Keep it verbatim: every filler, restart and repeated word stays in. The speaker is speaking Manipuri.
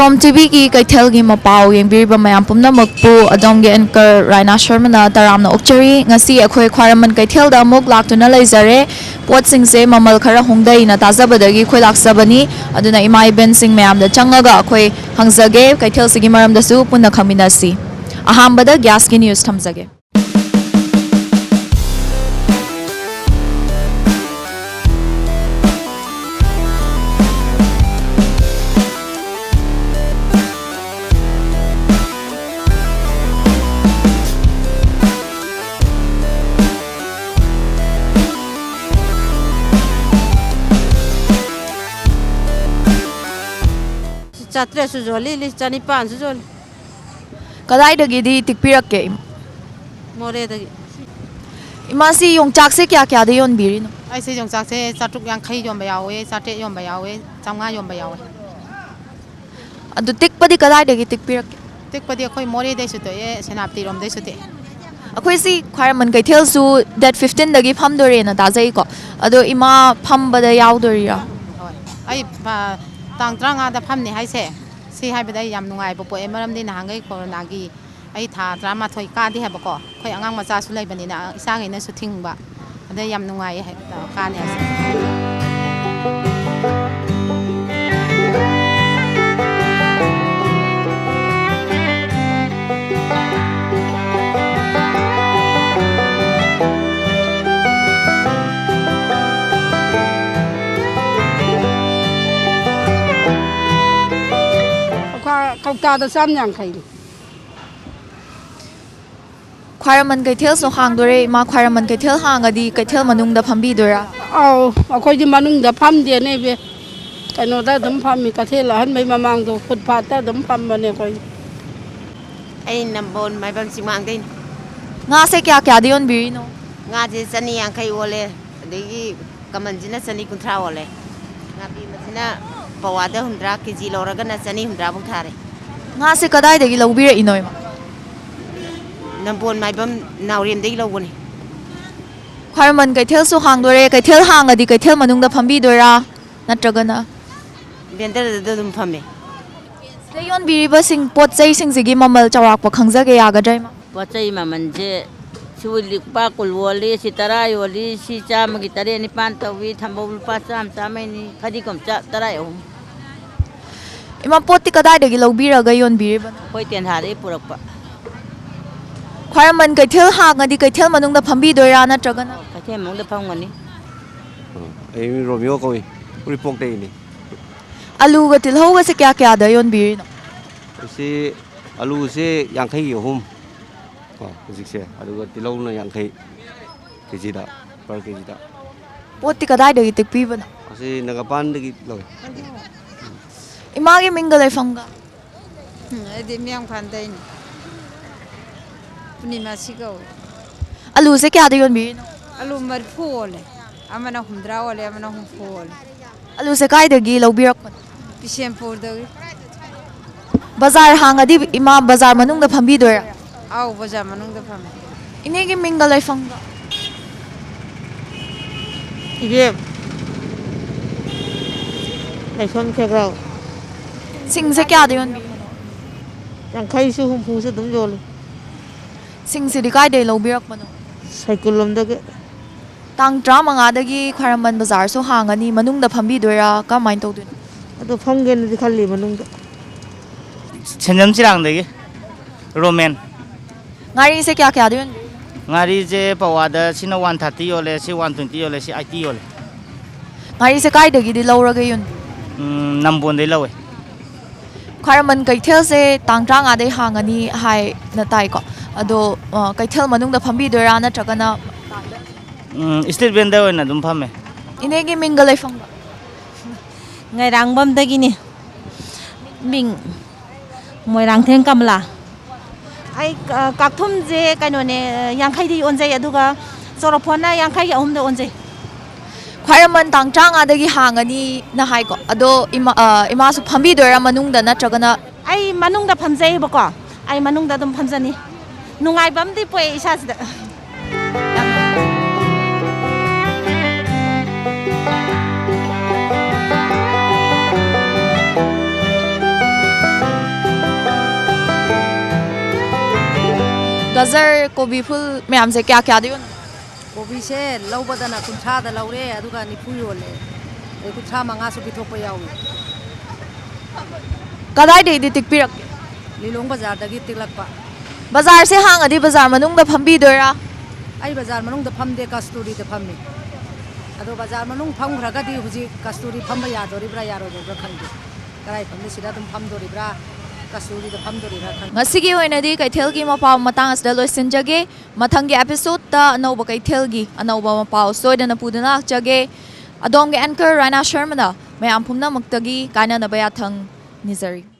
ꯍꯣꯝ ꯇꯤꯚꯤꯒꯤ ꯀꯩꯊꯦꯜꯒꯤ ꯃꯄꯥꯎ ꯌꯦꯡꯕꯤꯔꯤꯕ ꯃꯌꯥꯝ ꯄꯨꯝꯅꯃꯛꯄꯨ ꯑꯗꯣꯝꯒꯤ ꯑꯦꯡꯀꯔ ꯔꯥꯏꯅꯥ ꯁꯔꯃꯅ ꯇꯔꯥꯝꯅ ꯑꯣꯛꯆꯔꯤ꯫ ꯉꯁꯤ ꯑꯩꯈꯣꯏ ꯈ꯭ꯋꯥꯏꯔꯝꯕꯟ ꯀꯩꯊꯦꯜꯗ ꯑꯃꯨꯛ ꯂꯥꯛꯇꯨꯅ ꯂꯩꯖꯔꯦ꯫ ꯄꯣꯠꯁꯤꯡꯁꯦ ꯃꯃꯜ ꯈꯔ ꯍꯣꯡꯊꯩꯅ ꯇꯥꯖꯕꯗꯒꯤ ꯑꯩꯈꯣꯏ ꯂꯥꯛꯆꯕꯅꯤ꯫ ꯑꯗꯨꯅ ꯏꯃꯥ ꯏꯕꯦꯟꯁꯤꯡ ꯃꯌꯥꯝꯗ ꯆꯪꯉꯒ ꯑꯩꯈꯣꯏ ꯍꯪꯖꯒꯦ, ꯀꯩꯊꯦꯜꯁꯤꯒꯤ ꯃꯔꯝꯗꯁꯨ ꯄꯨꯟꯅ ꯈꯪꯃꯤꯟꯅꯁꯤ꯫ ꯑꯍꯥꯟꯕꯗ ꯒ꯭ꯌꯥꯁꯀꯤ ꯅ꯭ꯌꯨꯁ ꯊꯝꯖꯒꯦ꯫ ꯆꯥꯇ꯭ꯔꯦꯠꯁꯨ ꯌꯣꯜꯂꯤ, ꯂꯤ-, ꯆꯅꯤꯄꯥꯟꯁꯨ ꯌꯣꯜꯂꯤ꯫ ꯀꯗꯥꯏꯗꯒꯤꯗꯤ ꯇꯤꯛꯄꯤꯔꯛꯀꯦ, ꯏꯃꯥ? ꯃꯣꯔꯦꯗꯒꯤ꯫ ꯏꯃꯥꯁꯤ ꯌꯣꯡꯆꯥꯛꯁꯦ ꯀꯌꯥ ꯀꯌꯥꯗ ꯌꯣꯟꯕꯤꯔꯤꯅꯣ? ꯑꯩꯁꯦ ꯌꯣꯡꯆꯥꯛꯁꯦ ꯆꯥꯇ꯭ꯔꯨꯛ ꯌꯥꯡꯈꯩ ꯌꯣꯟꯕ ꯌꯥꯎꯋꯦ, ꯆꯥꯇ꯭ꯔꯦꯠ ꯌꯣꯟꯕ ꯌꯥꯎꯋꯦ, ꯆꯥꯝꯃꯉꯥ ꯌꯣꯟꯕ ꯌꯥꯎꯋꯦ꯫ ꯑꯗꯨ ꯇꯤꯛꯄꯗꯤ ꯀꯗꯥꯏꯗꯒꯤ ꯇꯤꯛꯄꯤꯔꯛꯀꯦ? ꯇꯤꯛꯄꯗꯤ ꯑꯩꯈꯣꯏ ꯃꯣꯔꯦꯗꯩꯁꯨ ꯇꯣꯛꯑꯦ, ꯁꯦꯅꯥꯄꯇꯤꯔꯣꯝꯗꯩꯁꯨ ꯇꯦꯛꯑꯦ꯫ ꯑꯩꯈꯣꯏꯁꯤ ꯈ꯭ꯋꯥꯏꯔꯝꯕꯟ ꯀꯩꯊꯦꯜꯁꯨ ꯗꯦꯠ ꯐꯤꯐꯇꯤꯟꯗꯒꯤ ꯐꯝꯗꯣꯔꯦꯅ ꯇꯥꯖꯩꯀꯣ꯫ ꯑꯗꯣ ꯏꯃꯥ ꯐꯝꯕꯗ ꯌꯥꯎꯗꯣꯔꯤꯔꯥ? ꯍꯣꯏ꯫ ꯑꯩ, ꯑ, ꯇꯥꯡ ꯇꯔꯥꯃꯉꯥꯗ ꯐꯝꯅꯤ ꯍꯥꯏꯁꯦ, ꯁꯤ ꯍꯥꯏꯕꯗ ꯑꯩ ꯌꯥꯝ ꯅꯨꯡꯉꯥꯏꯕ ꯄꯣꯛꯑꯦ, ꯃꯔꯝꯗꯤ ꯅꯍꯥꯟꯈꯩ ꯀꯣꯔꯣꯅꯥꯒꯤ ꯑꯩ ꯊꯥ ꯇꯔꯥꯃꯥꯊꯣꯏ ꯀꯥꯗꯦ ꯍꯥꯏꯕꯀꯣ꯫ ꯑꯩꯈꯣꯏ ꯑꯉꯥꯡ ꯃꯆꯥꯁꯨ ꯂꯩꯕꯅꯤꯅ, ꯏꯆꯥꯈꯩꯅꯁꯨ ꯊꯤꯡꯕ꯫ ꯑꯗꯩ ꯌꯥꯝ ꯅꯨꯡꯉꯥꯏꯌꯦ ꯍꯥꯏ-, ꯀꯥꯅꯤ ꯍꯥꯏꯁꯦ꯫ ꯀꯧꯇꯥꯗ ꯆꯥꯝ ꯌꯥꯡꯈꯩꯅꯤ꯫ ꯈ꯭ꯋꯥꯏꯔꯝꯕꯟ ꯀꯩꯊꯦꯜꯁꯨ ꯍꯥꯡꯗꯣꯔꯦ꯫ ꯏꯃꯥ, ꯈ꯭ꯋꯥꯏꯔꯝꯕꯟ ꯀꯩꯊꯦꯜ ꯍꯥꯡꯉꯗꯤ ꯀꯩꯊꯦꯜ ꯃꯅꯨꯡꯗ ꯐꯝꯕꯤꯗꯣꯏꯔꯥ? ꯑꯧ, ꯑꯩꯈꯣꯏꯗꯤ ꯃꯅꯨꯡꯗ ꯐꯝꯗꯦꯅꯦ ꯏꯕꯦ꯫ ꯀꯩꯅꯣꯗ ꯑꯗꯨꯝ ꯐꯝꯃꯤ, ꯀꯩꯊꯦꯜ ꯑꯍꯟꯕꯩ ꯃꯃꯥꯡꯗꯣ, ꯐꯨꯠ ꯐꯥꯠꯇ ꯑꯗꯨꯝ ꯐꯝꯕꯅꯦ ꯑꯩꯈꯣꯏ꯫ ꯑꯩ ꯅꯝꯕꯣꯜ ꯃꯥꯏꯕꯝ ꯆꯤꯡꯃꯥꯡꯗꯩꯅꯤ꯫ ꯉꯥꯁꯦ ꯀꯌꯥ ꯀꯌꯥꯗ ꯌꯣꯟꯕꯤꯔꯤꯅꯣ? ꯉꯥꯁꯦ ꯆꯅꯤ ꯌꯥꯡꯈꯩ ꯑꯣꯜꯂꯦ, ꯑꯗꯒꯤ ꯀꯃꯟꯁꯤꯅ ꯆꯅꯤ ꯀꯨꯟꯊ꯭ꯔꯥ ꯑꯣꯜꯂꯦ꯫ ꯉꯥꯄꯤ ꯃꯁꯤꯅ ꯄꯋꯥꯗ ꯍꯨꯝꯗ꯭ꯔꯥ, ꯀꯦꯖꯤ ꯂꯧꯔꯒꯅ ꯆꯅꯤ ꯍꯨꯝꯗ꯭ꯔꯥ ꯐꯧ ꯊꯥꯔꯦ꯫ ꯉꯥꯁꯦ ꯀꯗꯥꯏꯗꯒꯤ ꯂꯧꯕꯤꯔꯛꯏꯅꯣ, ꯏꯃꯥ? ꯅꯝꯕꯣꯜ ꯃꯥꯏꯕꯝ ꯅꯥꯎꯔꯦꯝꯗꯒꯤ ꯂꯧꯕꯅꯦ꯫ ꯈ꯭ꯋꯥꯏꯔꯝꯕꯟ ꯀꯩꯊꯦꯜꯁꯨ ꯍꯥꯡꯗꯣꯔꯦ꯫ ꯀꯩꯊꯦꯜ ꯍꯥꯡꯉꯗꯤ ꯀꯩꯊꯦꯜ ꯃꯅꯨꯡꯗ ꯐꯝꯕꯤꯗꯣꯏꯔꯥ, ꯅꯠꯇ꯭ꯔꯒꯅ? ꯚꯦꯟꯗꯔꯗ ꯑꯗꯨꯝ ꯐꯝꯃꯦ꯫ ꯁꯤꯗ ꯌꯣꯟꯕꯤꯔꯤꯕꯁꯤꯡ, ꯄꯣꯠ ꯆꯩꯁꯤꯡꯁꯤꯒꯤ ꯃꯃꯜ ꯆꯥꯎꯔꯥꯛꯄ ꯈꯪꯖꯒꯦ ꯌꯥꯒꯗ꯭ꯔꯥ, ꯏꯃꯥ? ꯄꯣꯠ ꯆꯩ ꯃꯃꯜꯁꯦ, ꯁꯤꯕꯨ ꯂꯨꯄꯥ ꯀꯨꯟ ꯌꯣꯜꯂꯤ, ꯁꯤ ꯇꯔꯥ ꯌꯣꯜꯂꯤ, ꯁꯤ ꯆꯥꯝꯃꯒꯤ ꯇꯔꯦꯠ ꯅꯤꯄꯥꯟ ꯇꯧꯏ, ꯊꯝꯕꯧ ꯂꯨꯄꯥ ꯆꯥꯝꯃ, ꯆꯥꯝꯃꯩꯅꯤ, ꯐꯗꯤꯒꯣꯝ ꯆꯥ-, ꯇꯔꯥ ꯑꯍꯨꯝ꯫ ꯏꯃꯥ, ꯄꯣꯠꯇꯤ ꯀꯗꯥꯏꯗꯒꯤ ꯂꯧꯕꯤꯔꯒ ꯌꯣꯟꯕꯤꯔꯤꯕꯅꯣ? ꯑꯩꯈꯣꯏ ꯇꯦꯟꯊꯥꯗꯒꯤ ꯄꯨꯔꯛꯄ꯫ ꯈ꯭ꯋꯥꯏꯔꯝꯕꯟ ꯀꯩꯊꯦꯜ ꯍꯥꯡꯉꯗꯤ ꯀꯩꯊꯦꯜ ꯃꯅꯨꯡꯗ ꯐꯝꯕꯤꯗꯣꯏꯔꯥ, ꯅꯠꯇ꯭ꯔꯒꯅ? ꯀꯩꯊꯦꯜ ꯃꯅꯨꯡꯗ ꯐꯝꯒꯅꯤ꯫ ꯑ, ꯑꯩ ꯃꯤꯡ ꯔꯣꯃꯤꯌꯣ ꯀꯧꯏ, ꯎꯔꯤꯄꯣꯛꯇꯒꯤꯅꯤ꯫ ꯑꯂꯨꯒ ꯇꯤꯜꯍꯧꯒꯁꯦ ꯀꯌꯥ ꯀꯌꯥꯗ ꯌꯣꯟꯕꯤꯔꯤꯅꯣ? ꯑꯁꯤ ꯑꯂꯨꯁꯦ ꯌꯥꯡꯈꯩꯒꯤ ꯑꯍꯨꯝ ꯀꯣ ꯍꯧꯖꯤꯛꯁꯦ, ꯑꯗꯨꯒ ꯇꯤꯜꯍꯧꯅ ꯌꯥꯡꯈꯩ ꯀꯦꯖꯤꯗ, per ꯀꯦꯖꯤꯗ꯫ ꯄꯣꯠꯇꯤ ꯀꯗꯥꯏꯗꯒꯤ ꯇꯦꯛꯄꯤꯕꯅꯣ? ꯑꯁꯤ ꯅꯒꯥꯄꯥꯟꯗꯒꯤ ꯂꯧꯏ꯫ ꯏꯃꯥꯒꯤ ꯃꯤꯡꯒ ꯂꯩꯐꯝꯒ? ꯎꯝ, ꯑꯩꯗꯤ ꯃꯌꯥꯡꯐꯥꯟꯗꯩꯅꯤ꯫ ꯄꯨꯔꯅꯤꯃꯥꯁꯤ ꯀꯧꯏ꯫ ꯑꯂꯨꯁꯦ ꯀꯌꯥꯗ ꯌꯣꯟꯕꯤꯔꯤꯅꯣ? ꯑꯂꯨ ꯃꯔꯤꯐꯨ ꯑꯣꯜꯂꯦ꯫ ꯑꯃꯅ ꯍꯨꯝꯗ꯭ꯔꯥ ꯑꯣꯜꯂꯦ, ꯑꯃꯅ ꯍꯨꯝꯐꯨ ꯑꯣꯜꯂꯦ꯫ ꯑꯂꯨꯁꯦ ꯀꯥꯏꯗꯒꯤ ꯂꯧꯕꯤꯔꯛꯄꯅꯣ? ꯕꯤꯁꯦꯝꯄꯨꯔꯗꯒꯤ꯫ ꯕꯖꯥꯔ ꯍꯥꯡꯉꯗꯤ ꯏꯃꯥ ꯕꯖꯥꯔ ꯃꯅꯨꯡꯗ ꯐꯝꯕꯤꯗꯣꯏꯔꯥ? ꯑꯥꯎ, ꯕꯖꯥꯔ ꯃꯅꯨꯡꯗ ꯐꯝꯃꯦ꯫ ꯏꯅꯦꯒꯤ ꯃꯤꯡꯒ ꯂꯩꯐꯝꯒ? ꯏꯕꯦꯝ, ꯂꯥꯏꯁ꯭ꯔꯝ ꯈꯦꯒ꯭ꯔꯥꯎ꯫ ꯁꯤꯡꯁꯦ ꯀꯌꯥꯗ ꯌꯣꯟꯕꯤꯔꯤꯅꯣ? ꯌꯥꯡꯈꯩꯁꯨ ꯍꯨꯝꯐꯨꯁꯨ ꯑꯗꯨꯝ ꯌꯣꯜꯂꯤ꯫ ꯁꯤꯡꯁꯤꯗꯤ ꯀꯥꯏꯗꯒꯤ ꯂꯧꯕꯤꯔꯛꯄꯅꯣ? ꯁꯥꯏꯀꯨꯜ ꯂꯣꯝꯗꯒꯤ꯫ ꯇꯥꯡ ꯇꯔꯥꯃꯉꯥꯗꯒꯤ ꯈ꯭ꯋꯥꯏꯔꯝꯕꯟ ꯕꯖꯥꯔꯁꯨ ꯍꯥꯡꯉꯅꯤ, ꯃꯅꯨꯡꯗ ꯐꯝꯕꯤꯗꯣꯏꯔꯥ, ꯀꯃꯥꯏꯅ ꯇꯧꯗꯣꯏꯅꯣ? ꯑꯗꯨ ꯐꯝꯒꯦꯅꯗꯤ ꯈꯜꯂꯤ ꯃꯅꯨꯡꯗ꯫ ꯁꯦꯟꯖꯝ ꯆꯤꯔꯥꯡꯗꯒꯤ ꯔꯣꯃꯦꯟ꯫ ꯉꯥꯔꯤꯁꯦ ꯀꯌꯥ ꯀꯌꯥꯗ ꯌꯣꯟꯒꯦ? ꯉꯥꯔꯤꯁꯦ ꯄꯋꯥꯗ ꯁꯤꯅ ꯋꯥꯟ ꯊꯥꯔꯇꯤ ꯌꯣꯜꯂꯦ, ꯁꯤ ꯋꯥꯟ ꯇ꯭ꯋꯦꯟꯇꯤ ꯌꯣꯜꯂꯦ, ꯁꯤ ꯑꯩꯠꯇꯤ ꯌꯣꯜꯂꯦ꯫ ꯉꯥꯔꯤꯁꯦ ꯀꯥꯏꯗꯒꯤꯗꯤ ꯂꯧꯔꯒ ꯌꯣꯟꯒꯦ? ꯎꯝ, ꯅꯝꯕꯣꯟꯗꯩ ꯂꯧꯋꯦ꯫ ꯈ꯭ꯋꯥꯏꯔꯝꯕꯟ ꯀꯩꯊꯦꯜꯁꯦ ꯇꯥꯡ ꯇꯔꯥꯃꯉꯥꯗꯩ ꯍꯥꯡꯉꯅꯤ ꯍꯥꯏꯅ ꯇꯥꯏꯀꯣ, ꯑꯗꯣ, ꯑ, ꯀꯩꯊꯦꯜ ꯃꯅꯨꯡꯗ ꯐꯝꯕꯤꯗꯣꯏꯔꯥ, ꯅꯠꯇ꯭ꯔꯒꯅ? ꯎꯝ, ꯁ꯭ꯇ꯭ꯔꯤꯠ ꯚꯦꯟꯗꯔ ꯑꯣꯏꯅ ꯑꯗꯨꯝ ꯐꯝꯃꯦ꯫ ꯏꯅꯦꯒꯤ ꯃꯤꯡꯒ ꯂꯩꯐꯝꯒ? ꯉꯥꯏꯔꯥꯡꯕꯝꯗꯒꯤꯅꯤ꯫ ꯃꯤꯡ ꯃꯣꯏꯔꯥꯡꯊꯦꯝ ꯀꯃꯂꯥ꯫ ꯑꯩ, ꯑ, ꯀꯥꯛꯊꯨꯝꯁꯦ ꯀꯩꯅꯣꯅꯦ, ꯌꯥꯡꯈꯩꯗꯤ ꯑꯣꯟꯖꯩ, ꯑꯗꯨꯒ ꯆꯣꯔꯐꯣꯟꯅ ꯌꯥꯡꯈꯩꯒꯤ ꯑꯍꯨꯝꯗ ꯑꯣꯟꯖꯩ꯫ ꯈ꯭ꯋꯥꯏꯔꯝꯕꯟ ꯇꯥꯡ ꯇꯔꯥꯃꯉꯥꯗꯒꯤ ꯍꯥꯡꯉꯅꯤꯅ ꯍꯥꯏꯀꯣ, ꯑꯗꯣ ꯏꯃꯥ, ꯑ, ꯏꯃꯥꯁꯨ ꯐꯝꯕꯤꯗꯣꯏꯔꯥ ꯃꯅꯨꯡꯗ, ꯅꯠꯇ꯭ꯔꯒꯅ? ꯑꯩ ꯃꯅꯨꯡꯗ ꯐꯝꯖꯩꯌꯦꯕꯀꯣ, ꯑꯩ ꯃꯅꯨꯡꯗ ꯑꯗꯨꯝ ꯐꯝꯖꯅꯤ꯫ ꯅꯨꯡꯉꯥꯏꯕ ꯑꯃꯗꯤ ꯄꯣꯛꯑꯦ ꯏꯁꯥꯁꯤꯗ꯫ ꯒꯖꯔ, ꯀꯣꯕꯤ ꯐꯨꯜ ꯃꯌꯥꯝꯁꯦ ꯀꯌꯥ ꯀꯌꯥꯗ ꯌꯣꯟꯒꯦ? ꯀꯣꯕꯤꯁꯦ ꯂꯧꯕꯗꯅ ꯀꯨꯟꯊ꯭ꯔꯥꯗ ꯂꯧꯔꯦ, ꯑꯗꯨꯒ ꯅꯤꯐꯨ ꯌꯣꯜꯂꯦ, ꯑꯗꯩ ꯀꯨꯟꯊ꯭ꯔꯥ ꯃꯉꯥꯁꯨ ꯄꯤꯊꯣꯛꯄ ꯌꯥꯎꯏ꯫ ꯀꯗꯥꯏꯗꯒꯤꯗꯤ ꯇꯤꯛꯄꯤꯔꯛꯀꯦ? ꯂꯤꯂꯣꯡ ꯕꯖꯥꯔꯗꯒꯤ ꯇꯤꯛꯂꯛꯄ꯫ ꯕꯖꯥꯔꯁꯦ ꯍꯥꯡꯉꯗꯤ ꯕꯖꯥꯔ ꯃꯅꯨꯡꯗ ꯐꯝꯕꯤꯗꯣꯏꯔꯥ? ꯑꯩ ꯕꯖꯥꯔ ꯃꯅꯨꯡꯗ ꯐꯝꯗꯦ, ꯀꯁꯇꯨꯔꯤꯗ ꯐꯝꯃꯤ꯫ ꯑꯗꯣ ꯕꯖꯥꯔ ꯃꯅꯨꯡ ꯐꯝꯈ꯭ꯔꯒꯗꯤ ꯍꯧꯖꯤꯛ ꯀꯁꯇꯨꯔꯤ ꯐꯝꯕ ꯌꯥꯗꯣꯔꯤꯕ꯭ꯔꯥ ꯌꯥꯔꯣꯏꯗꯣꯔꯤꯕ꯭ꯔꯥ ꯈꯪꯗꯦ꯫ ꯀꯗꯥꯏ ꯐꯝꯗꯦ, ꯁꯤꯗ ꯑꯗꯨꯝ ꯐꯝꯗꯣꯔꯤꯕ꯭ꯔꯥ, ꯀꯁꯇꯨꯔꯤꯗ ꯐꯝꯗꯣꯔꯤꯕ꯭ꯔꯥ ꯈꯪꯗꯦ꯫ ꯉꯁꯤꯒꯤ ꯑꯣꯏꯅꯗꯤ ꯀꯩꯊꯦꯜꯒꯤ ꯃꯄꯥꯎ ꯃꯇꯥꯡ ꯑꯁꯤꯗ ꯂꯣꯏꯁꯤꯟꯖꯒꯦ꯫ ꯃꯊꯪꯒꯤ ꯑꯦꯄꯤꯁꯣꯗꯇ ꯑꯅꯧꯕ ꯀꯩꯊꯦꯜꯒꯤ ꯑꯅꯧꯕ ꯃꯄꯥꯎ ꯁꯣꯏꯗꯅ ꯄꯨꯗꯨꯅ ꯂꯥꯛꯆꯒꯦ꯫ ꯑꯗꯣꯝꯒꯤ ꯑꯦꯡꯀꯔ ꯔꯥꯏꯅꯥ ꯁꯔꯃꯅ ꯃꯌꯥꯝ ꯄꯨꯝꯅꯃꯛꯇꯒꯤ ꯀꯥꯏꯅꯅꯕ ꯌꯥꯊꯪ ꯅꯤꯖꯔꯤ꯫